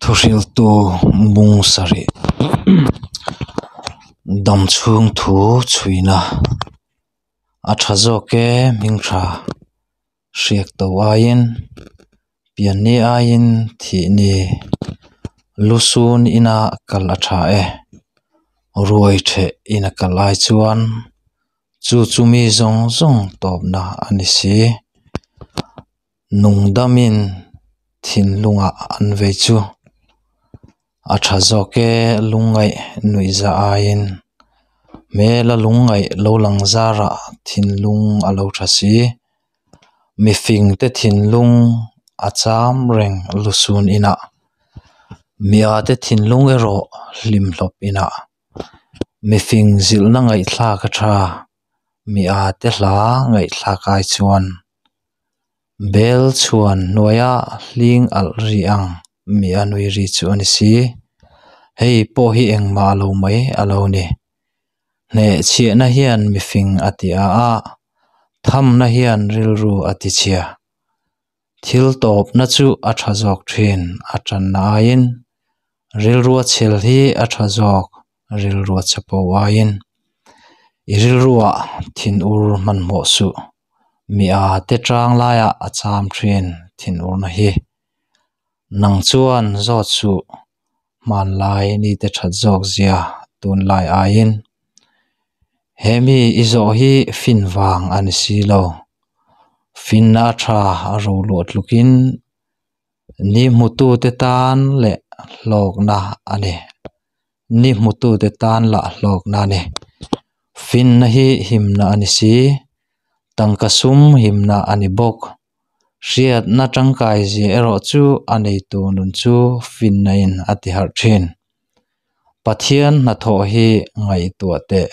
Thuhriltu bung sarih damchhung thu chhuina a tha zawk e hming tha hriak to aiin pianni aiin thihni lusun ina kal a tha e ruai theh ina kal ai chuan chu chu mi zawng zawng tawpna a ni si. Nungdamin thinlungah an vei chu a tha zawk e lungngaih nuihza aiin hmela lungngaih lo lang zarah thinlung a lo tha si. Mifingte thinlung a cham reng lusun inah miate thinlung erawh hlimhlawp inah mifing zilhna ngaihthlak a tha miate hla ngaihthlak ai chuan bel chhuan hnuaia hling alh ri ang mi a nui ri chu a ni si. Hei pawh hi engmah lo mai a lo ni. Hnehchhiahna hian mifing a ti a a, thamna hian rilru a ti chhia. Thil tawpna chu a tha zawk thin a tanna aiin rilrua chhel hi a tha zawk rilrua chapo aiin. I rilruah thinur hmanhmawh suh. Mi a te tang laiah a cham thin thinurna hi. Nang chuan zawt suh hmanlai ni te that zawk zia tunlai aiin. He mi i zawh hi fin vang a ni si lo. Finna a tha a roluah tlukin ni hmutute tan leh hlawkna a ni. Ni hmutute tan lah hlawkna a ni. Finna hi himna a ni si. Tangka sum himna a ni bawk. Hriatna tangkai zia erawh chu a neitu nun chu finna in a ti harh thin. Pathian hnathawh hi ngaihtuah teh.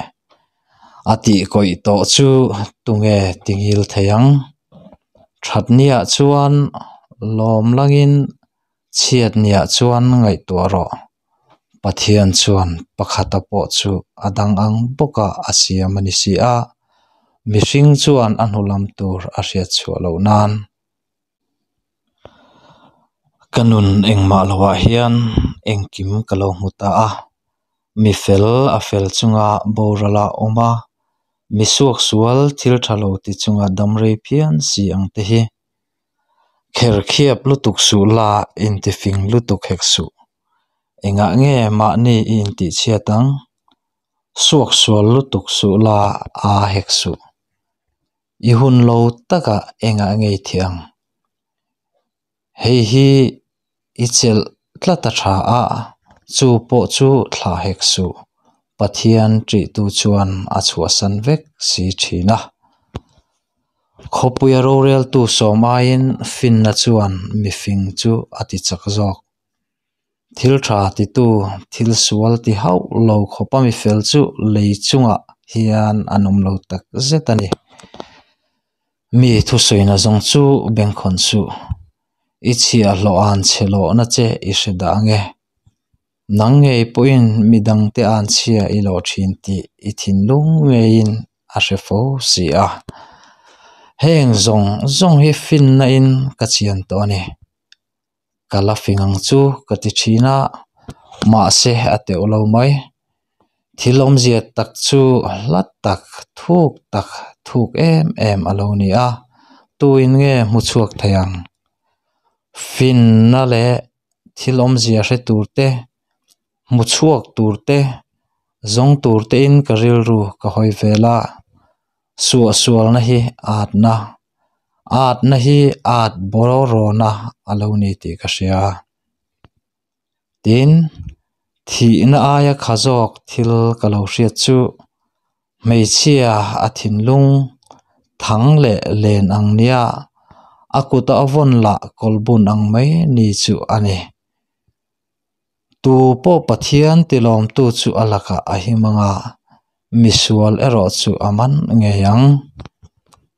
A tih kawih tawh chu tunge tingil thei ang. Thatniah chuan lawm langin chhiatniah chuan ngaihtuah rawh. Pathian chuan pakhata pawh chu a dang ang bawka a siam a ni si a, mihring chuan a hnulam tur a hriat chhuah loh nan. Ka nun engmah lovah hian engkim ka lo hmu ta a, mi fel a fel chunga boral a awm a, mi suaksual thil tha lo ti chunga damrei phian si ang te hi. Kherkhiap lutuk suh la intifing lutuk hek suh. Engah nge mahni i intihchhiat ang? Suaksual lutuk suh la a hek suh. I hun lo takah engah nge i thih ang? Hei hi i chelh tlat a tha a, chu pawh chu thlah hek suh. Pathian ṭihtu chuan a chhuahsan vek si ṭhin a. Khawpuia roreltu sawm aiin finna chuan mifing chu a ti chak zawk. Thil tha titu, thil sual ti hauh lo khawpa mifel chu lei chungah hian an awm lo tak zet a ni. Mi thusawina zawng chu bengkhawn suh. I chhiahhlawh an chhe lawhna che i hre dah ange. Nang ngei pawhin midangte an chhia i lawh thin tih i thinlung ngeiin a hre fo si a. Heng zawng zawng hi finna in ka chian tawh a ni. Ka la fing ang chu ka ti thin a, mahse a teuh lo mai. Thil awmzia tak chu hla tak, thuk tak, thuk em em a lo ni a, tuin nge hmu chhuak thei ang? Finna leh thil awmzia hre tur te, hmu chhuak tur te, zawng tur tein ka rilru ka hawi vel a, suahsualna hi atna, atna hi at bawrawna a lo ni tih ka hria. Tin, thihna aia kha zawk thil ka lo hriat chu hmeichhia a thinlung thang leh len ang nia a kuta a vawn lah kawlbun ang mai ni chu a ni. Tu pawh Pathian tilawmtu chu a lakah a him anga misual erawh chu a man ngei ang.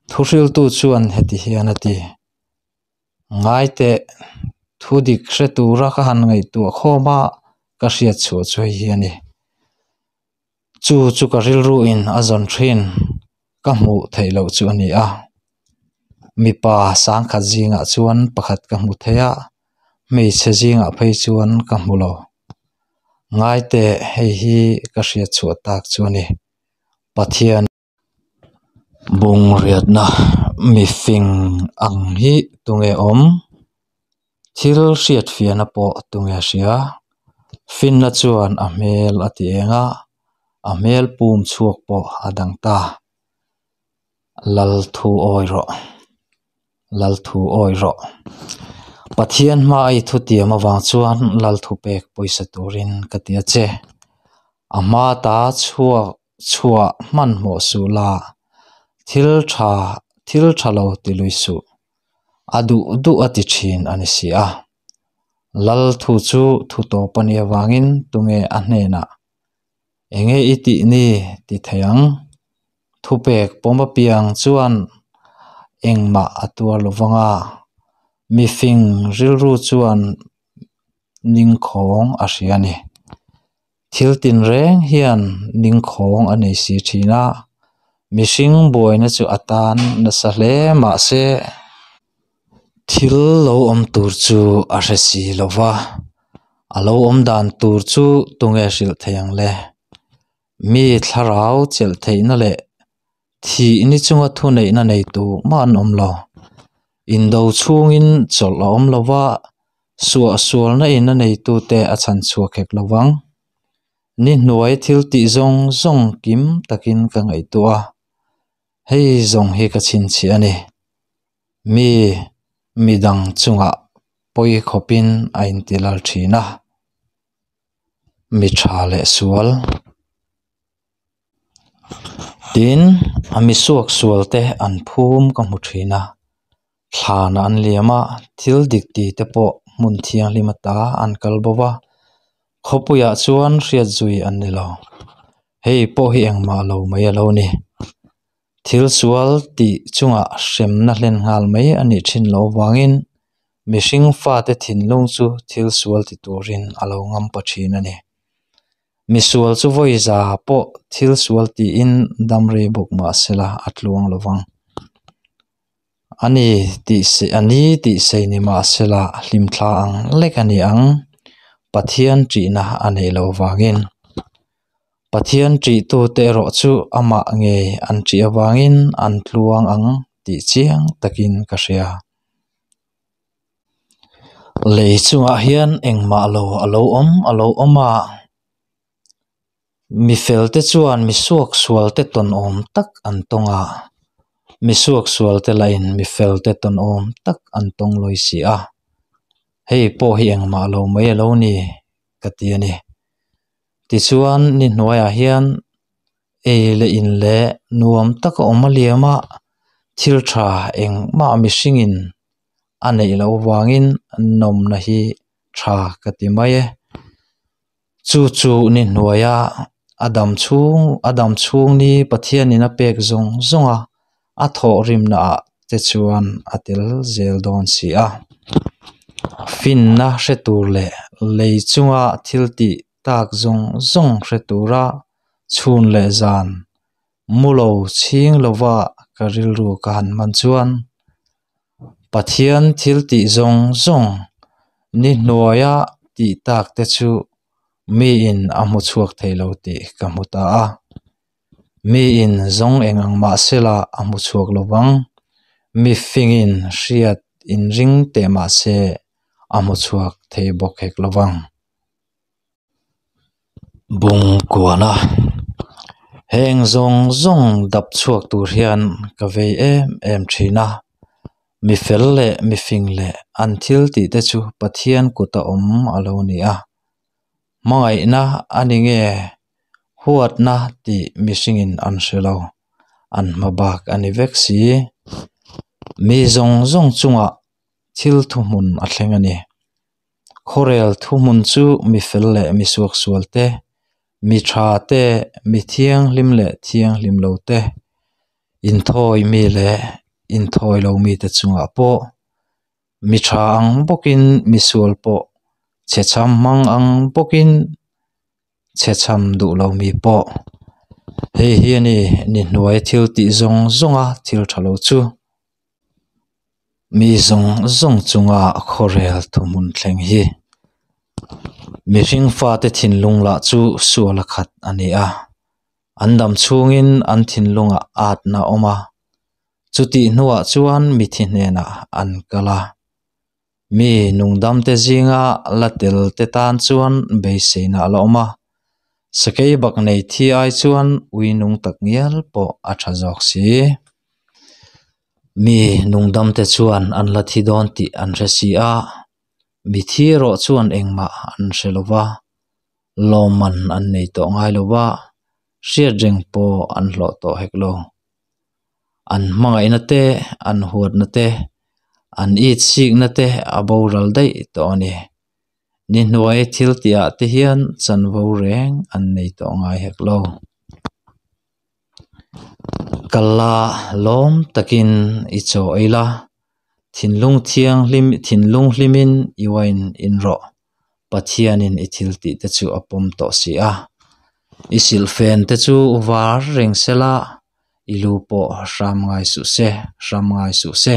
Thuhriltu chuan heti hian a ti. Ngai teh, thu dik hre tura ka han ngaihtuah khawm a, ka hriat chhuah chu hei hi a ni. Chu chu ka rilru in a zawn thin ka hmuh theih loh chu a ni a. Mipa sangkhat zingah chuan pakhat ka hmu thei a, Hmeichhe zingah phei chuan ka hmu lo. Ngai teh, hei hi ka hriat chhuah tak chu a ni. Pathian Bungriatna mifing ang hi tunge awm? Thil hriatfiahna pawh tunge hria? Finna chuan a hmel a ti eng a, a hmel pum chhuak pawh a dang ta. Lal thu awi rawh. Lal thu awi rawh. Pathian hma a i thutiam avang chuan Lal thupek pawisa turin ka ti a che. A hma ta chhuak chhuah hmanhmawh suh la, thil tha thil tha lo ti lui suh. A duh duh a ti thin a ni si a. Lal thu chu thu tawp a nih avangin tunge a hnenah Enge i tih ni ti thei ang? Thupek pawm apiang chuan engmah a tuar lo vang a, mifing rilru chuan ningkhawng a hria a ni. Thil tinreng hian ningkhawng a nei si thin a, mihring buaina chu a tan nasa hle mah se, thil lo awm tur chu a hre si lo va, a lo awm dan tur chu tunge hrilh thei ang le? Mi thlarau chelh theihna leh thih ni chunga thuneihna neitu mah an awm lo. Indo chhungin chawlh a awm lo va, suahsualna in a neitute a chhan chhuak hek lo vang. Ni hnuai thil tih zawng zawng kim takin ka ngaihtuah a, hei zawng hi ka chhinchhiah a ni. Mi midang chungah pawi khawpin a intilal thin a, mi tha leh sual. Tin, a mi suaksual te an phum ka hmu thin a, thlanah an liam a, thil dik ti te pawh hmun thianghlim ata an kal bo va, khawpuiah chuan hriat zui an ni lo. Hei pawh hi engmah lo mai a lo ni. Thil sual tih chungah hremna hlen nghal mai a nih thin loh avangin mihring fate thinlung chu thil sual ti turin a lo ngam pa thin a ni. Misual chu vawi za pawh thil sual tiin dam rei bawk mah sela a tluang lo vang. A ni tih a ni tih sei ni mah sela hlimthla ang lek a ni ang, Pathian ṭihna a neih loh vangin. Pathian ṭihtute erawh chu amah ngei an ṭih avangin an tluang ang tih chiang takin ka hria. Lei chungah hian engmah lo a lo awm a lo awm a, mi felte chuan mi suaksualte tawn awm tak an tawng a, mi suaksualte lahin mi felte tawn awm tak an tawng lawi si a, hei pawh hi engmah lo mai a lo ni ka ti a ni. Tichuan ni hnuaiah hian ei leh in leh nuam taka awm a liam a, thil tha engmah mihringin a neih loh vangin nawmna hi tha ka ti mai e. Chu chu ni hnuaia a dam chhung a dam chhung ni Pathianin a pek zawng zawng a, a thawh rimna ah te chuan a tel zel dawn si a. Finna hre tur leh lei chunga thil tih tak zawng zawng hre tura chhun leh zan mu lo chhing lova ka rilru ka han hman chuan Pathian thil tih zawng zawng ni hnuaia tih tak te chu miin a hmu chhuak thei lo tih ka hmu ta a. Miin zawng eng ang mah sela a hmu chhuak lo vang. Mi fingin hriat inring teh mah se a hmu chhuak thei bawk hek lo vang. Bungkuana, Heng zawng zawng dap chhuak tur hian ka vei em em thin a. Mi fel leh mi fing leh an thil tih te chu Pathian kuta awm a lo ni a. Hmangaihna a ni nge huatna tih mihringin an hre lo, an hma bak a ni vek si. Mi zawng zawng chungah thil thuhmun a thleng a ni. Khawrel thuhmun chu mi fel leh mi suaksual te, mi tha te, mi thianghlim leh thianghlim lo te, inthawi mi leh inthawi lo mite chungah pawh mi tha ang bawkin misual pawh chhechham hmang ang bawkin chhechham duh lo mi pawh. Hei hi a ni ni hnuai thil tih zawng zawnga thil tha lo chu. Mi zawng zawng chunga khawrel thuhmun thleng hi mihring fate thinlung lah chu suala khat a ni a, an dam chhungin an thinlungah atna a awm a, chutih hnuah chuan mithi hnenah an kal a. Mi nungdamte zinga la tel te tan chuan beiseina a la awm a, sakei bak nei thi ai chuan ui nung tak ngial pawh a tha zawk si. Mi nungdamte chuan an la thi dawn tih an hre si a, mi thi erawh chuan engmah an hre lo va, lawmman an nei tawh ngai lo va, hriatreng pawh an hlawh tawh hek lo. An hmangaihna te, an huatna te, an itsikna te a boral daih tawh a ni. Ni hnuai thil tihah te hian chanvo reng an nei tawh ngai hek lo. Kal la, lawm takin i chaw ei la, thinlung thianghlim, thinlung hlimin i wine in rawh. Pathianin i thil tih te chu a pawm tawh si a. I silhfen te chu var reng se la, i lu pawh hram ngai suh se, hram ngai suh se.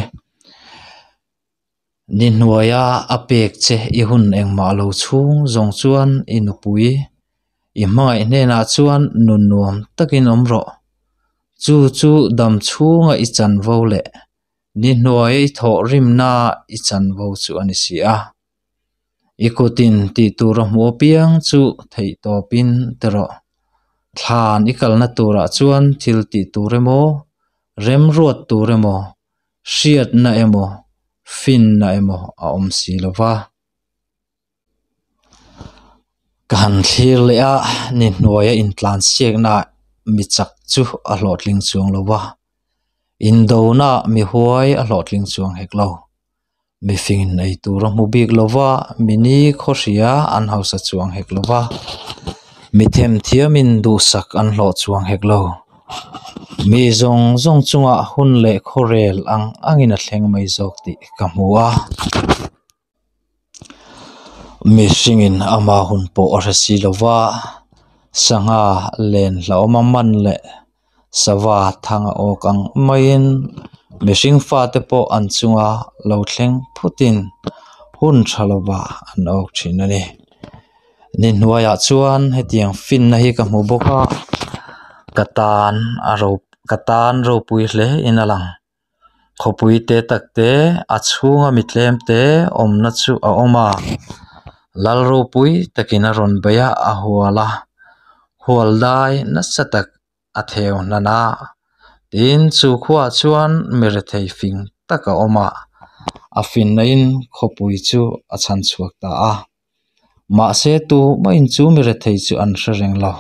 Ni hnuaia a pek che i hun engmah lo chhung zawng chuan i nupui, i hmangaih hnenah chuan nun nuam takin awm rawh. Chu chu dam chhunga i chanvo leh ni hnuaia i thawhrimna i chanvo chu a ni si a. I kutin tih tur a hmuh apiang chu theih tawpin ti rawh. Thlan i kalna turah chuan thil tih tur emaw, remruat tur emaw, hriatna emaw, finna emaw a awm si lo va. Ka han thlir leh a, ni hnuaia intlansiakna mi chak chu a hlawhtling chuang lo va, indona mi huai a hlawhtling chuang hek lo. Mifingin ei tur a hmu bik lo va, mi ni khaw hria an hausa chuang hek lo va, mi themthiamin duhsak an hlawh chuang hek lo. Mi zawng zawng chungah hun leh khawrel ang angin a thleng mai zawk tih ka hmu a. Mihringin ama hun pawh a hre si lo va, sangha len hlauhawm a man leh sava thang a awk ang maiin mihring fate pawh an chunga lo thleng phutin hun tha lovah an awk thin a ni. Ni hnuaiah chuan hetiang finna hi ka hmu bawk a, ka tan a ro ka tan ropui hle in a lang. Khawpui te tak te a chhunga mi tlem te awmna chu a awm a, lal ropui takin a rawn bei a, a hual a, hual dai nasa tak a theu hnan a, tin chu khuaah chuan mi rethei fing tak a awm a, a finna in khawpui chu a chhan chhuak ta a, mahse tumah in chu mi rethei chu an hre reng lo.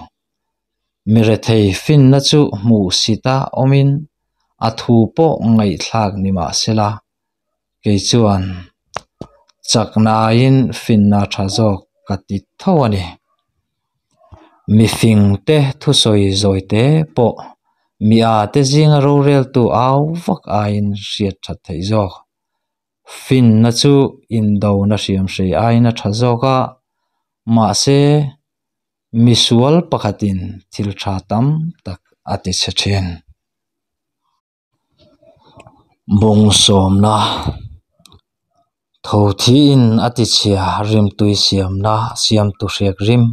Mi rethei finna chu hmuh sita awmin a thu pawh ngaihthlak ni mah sela, kei chuan chaknaiin finna tha zawk ka ti tho a ni. Mi fingte thusawi zawite pawh mi ate zinga roreltu au vak aiin hriat that theih zawk. Finna chu indona hriamhrei aiin a tha zawk a, mahse misual pakhatin thil tha tam tak a ti chhe thin. Bung sawmna tho thiin a ti chhia rimtui siamna siamtu hriak rim.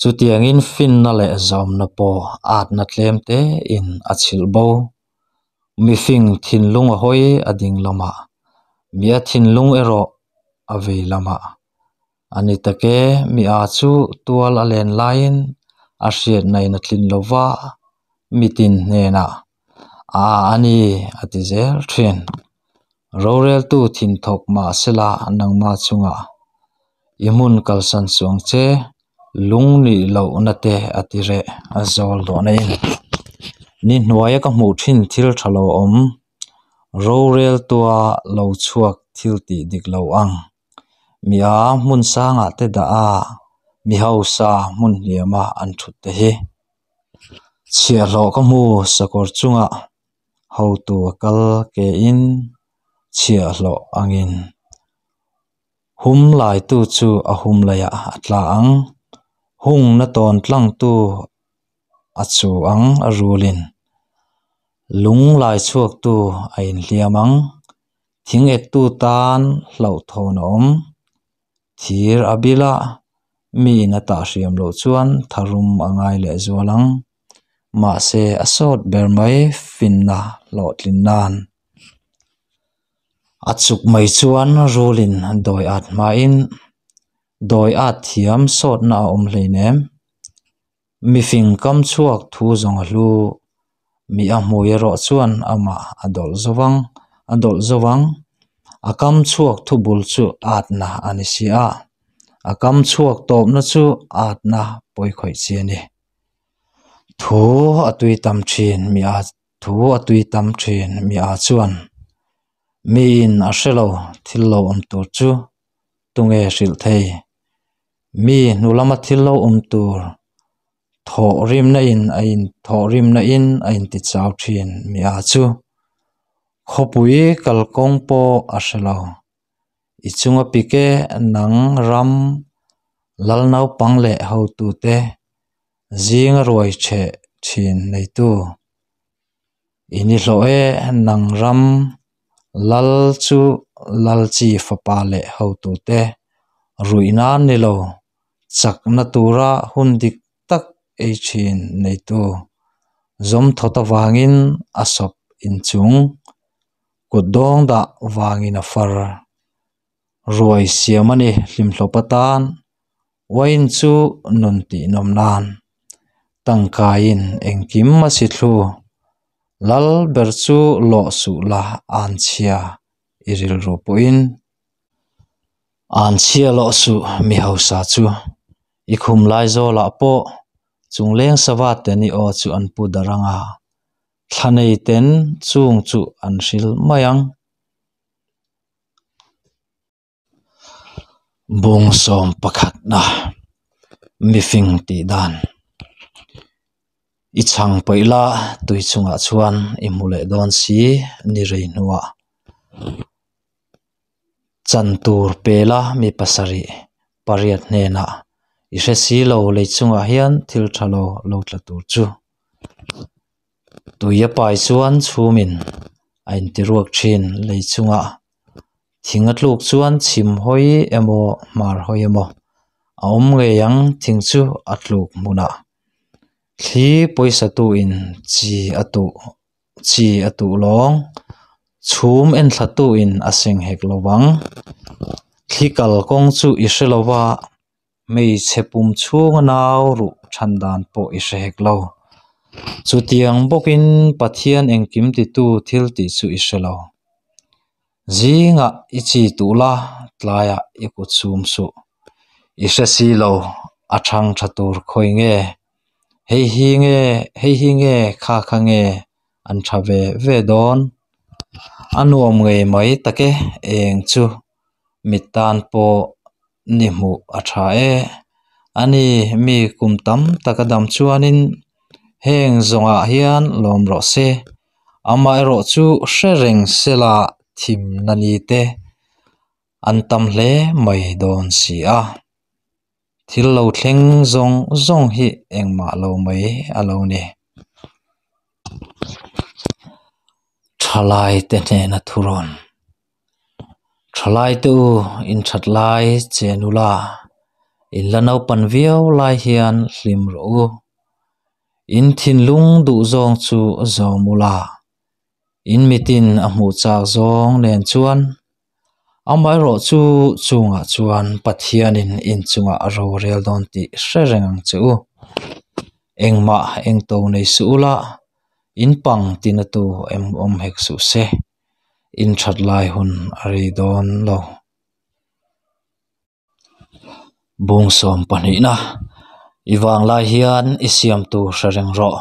Chutiangin finna leh zawmna pawh atna tlem tein a chhilh bo. Mifing thinlung a hawi a ding lamah, mi a thinlung erawh a vei lamah. A ni tak e, mi a chu tual a len laiin a hriatna in a tlin lo va, mitin hnenah a a ni a ti zel thin. Roreltu thinthawk mahsela nangma chungah i hmun kalsan suang che, lung nih lohna te a ti reh a zawl dawhna in. Ni hnuaia ka hmuh thin thil tha lo awm, roreltua lo chhuak thil tih dik lo ang. Mi a hmun sangah te dah a, mi hausa hmun hniama an thut te hi. Chhiahhlawh ka hmu sakawr chungah hotu a kal ke in chhiahhlawh angin hum laitu chu a hum laiah a tla ang, hungna tawn tlangtu a chu ang a rulin lung lai chhuaktu a inhliam ang. Thing ektu tan hlauhthawn a awm. Thir a bil a, miin a tah hriam loh chuan tharum a ngai lehzual ang. Mahse a sawt ber mai finna hlawhtlin nan. A chuk mai chuan rulin dawi at hmain dawi at thiam sawtna a awm hleinem. Mifing kam chhuak thu zawng a hlu. Mi a hmui erawh chuan amah a dawlh zo vang, a dawlh zo vang. A kam chhuak thu bul chu atna a ni si a, a kam chhuak tawpna chu atna pawikhawih chi a ni. Thu a tui tam thin mi a thu a tui tam thin mi a chuan miin a hre lo thil lo awm tur chu tunge hrilh thei? Mi hnu lama thil lo awm tur thawh rimna in a in thawh rimna in a inti chau thin mi a chu khawpui kalkawng pawh a hre lo. I chunga pike nang ram lal naupang leh hotute zinga ruai cheh thin neitu. I ni hlawh e nang ram lal chu lal chi fapa leh hotute ruih nan ni lo chakna tura hun dik tak ei thin neitu zawmthawt avangin a sawp inchung kut dawng dah vangin a far. Ruai siam a ni hlimhlawp atan wine chu nun tihnawm nan tangkaiin engkim a si thlu. Lal ber chu lawh suh la anchhia i rilru pawhin anchhia lawh suh mi hausa chu i khum lai zawlah pawh chungleng sava ten i aw chu an pu darh ang a, thla nei ten chung chu an hril mai ang. Bung sawm pakhatna mifing tih dan i chhang paih la tui chungah chuan i hmu leh dawn si ni rei hnuah chan tur pe la mi pasarih pariat hnenah i hre si lo lei chungah hian thil tha lo lo tla tur chu tui a pai chuan chhumin a intiruak thin lei chungah. Thing a tluk chuan chhim hawi emaw hmar hawi emaw a awm ngei ang thing chu a tluk hmunah thli pawisa tu in chi a tuh chi a tuh lawng chhum en thla tu in a seng hek lo vang thli kal kawng chu i hre lo va hmeichhe pum chhunga nau ruh than dan pawh i hre hek lo chutiang bawkin Pathian engkim titu thil tih chu i hre lo. Zingah i chi tuh la, tlaiah i kut sum suh. I hre si lo, a thang tha tur khawi nge? Hei hi nge, hei hi nge, kha kha nge an tha ve ve dawn? A nuam ngei mai tak e, eng chu mit tan pawh ni hmuh a tha e. Ani mi kum tam tak a dam chuanin heng zawngah hian lawm rawh se. Amaherawhchu hre reng sela thimna ni te an tam hle mai dawn si a. Thil lo thleng zawng zawng hi engmah lo mai a lo ni. Thalaite hnena thurawn. Thalaite u inthat lai che nula in la naupan viau lai hian hlim rawh u. In thinlung duh zawng chu zawm ula, in mitin a hmuh chak zawng nen chuan amaherawh chu chungah chuan Pathianin in chungah a rorel dawn tih hre reng ang che u. Engmah engto nei suh ula, in pang tina tu em awm hek suh se, in that lai hun a rei dawn lo. Bung sawm pahnihna, I vang lai hian i siam tur hre reng rawh.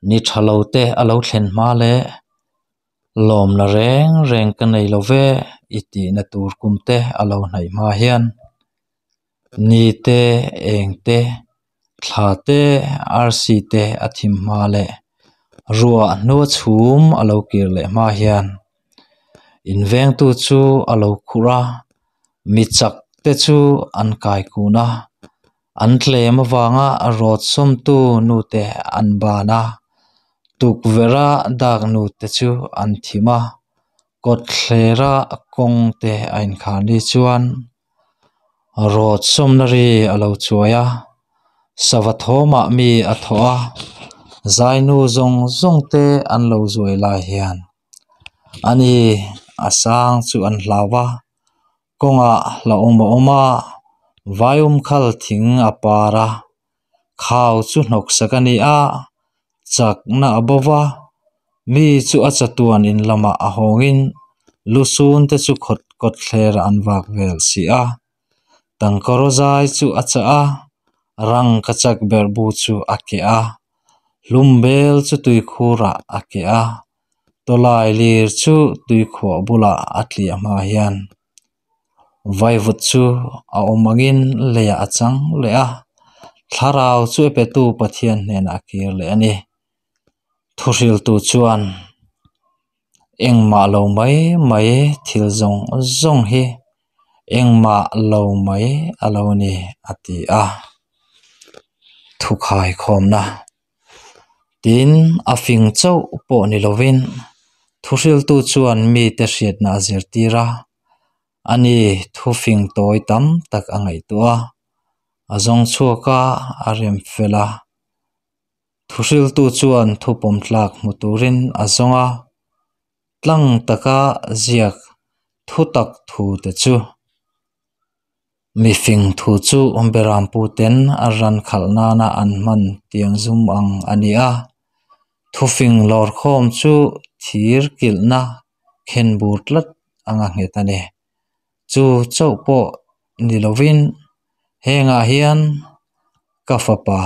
Ni tha lo te a lo thlen hma le. Lawmna reng reng ka nei lo ve i tihna tur kum te a lo hnaih hma hian. Ni te, eng te, thla te, arsi te a thim hma leh ruah hnua chhum a lo kir leh hma hian. Invengtu chu a lo khurh a, mi chak te chu an kai kun a, an tlem avanga rawt sawmtu nute an ban a, tukverha dak nute chu an thim a, Kawtthlera kawng te a inkhar ni chuan rawt sawmna ri a lo chuai a, sava thawmah mi a thaw a, zainu zawng zawng te an lo zuai lai hian ani a sang chu an hlau va, kawngah hlauhawm a awm a, vaium khal thing a par a, khau chu hnawksak a ni a, chakna a bo va, mi chu a chatuan in lamah a hawngin lusun te chu khawt kawtthlerah an vak vel si a, tangkaraw zai chu a chah a, rangkachak berhbu chu a keh a, hlum bel chu tuikhurah a keh a, tawlai lir chu tuikhuah bulah a tliah hma hian vaivut chu a awm angin leiah a chang leh a, thlarau chu a petu Pathian hnenah a kir leh a ni. Thuhriltu chuan engmah lo mai mai thil zawng zawng hi engmah lo mai a lo ni a ti a. Thukhaikhawmna Tin, a fing chauh pawh ni lovin thuhriltu chuan mite hriatna a zirtir a, ani thufing tawi tam tak a ngaihtuah a, a zawng chhuak a, a rem fel a. Thuhriltu chuan thupawm tlak hmu turin a zawng a, tlang taka ziak thutak thu te chu. Mifing thu chu Berampu ten a ran khalh nana an hman tiang zum ang a ni a, thufing lawrkhawm chu thir kilhna khen bur tlat anga nghet a ni. Chu chauh pawh ni lovin hengah hian ka fapa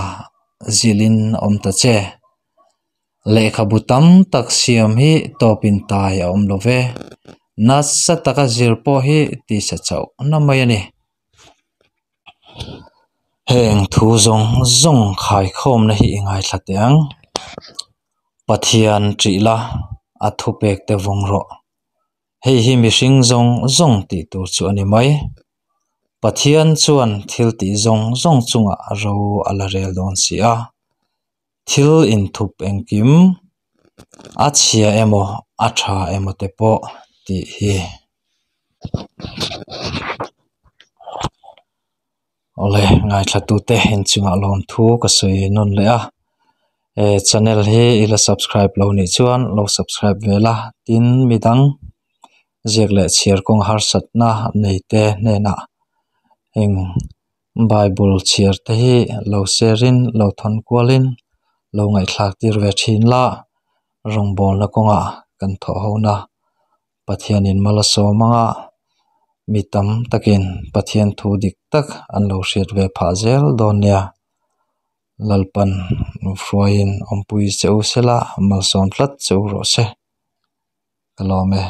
zilhin awm ta che. Lehkhabu tam tak siam hi tawpin tai a awm lo ve. Nasa taka zir pawh hi tisa chauh na mai a ni. Heng thu zawng zawng khaikhawmna hi i ngaithla teh ang. Pathian ṭih la, a thupek te vawng rawh. Hei hi mihring zawng zawng tih tur chu a ni mai. Pathian chuan thil tih zawng zawng chungah ro a la rel dawn si a. Thil inthup engkim, a chhia emaw a tha emaw te pawh tih hi. Awle ngaithlatute inchungah lawmthu ka sawi nawn leh a, he channel hi i la subscribe lo nih chuan lo subscribe ve la, tin midang ziak leh chhiar kawng harsatna nei te hnenah eng Bible chhiar te hi lo share in lo thawn kual in lo ngaihthlak tir ve thin la, rawngbawlna kawngah kan thawh ho na Pathianin mal a sawm anga mi tam takin Pathian thu dik tak an lo hriat ve phah zel dawn nia. Lalpan hruaiin awmpui che u sela malsawm tlat che u rawh se. Ka lawm e.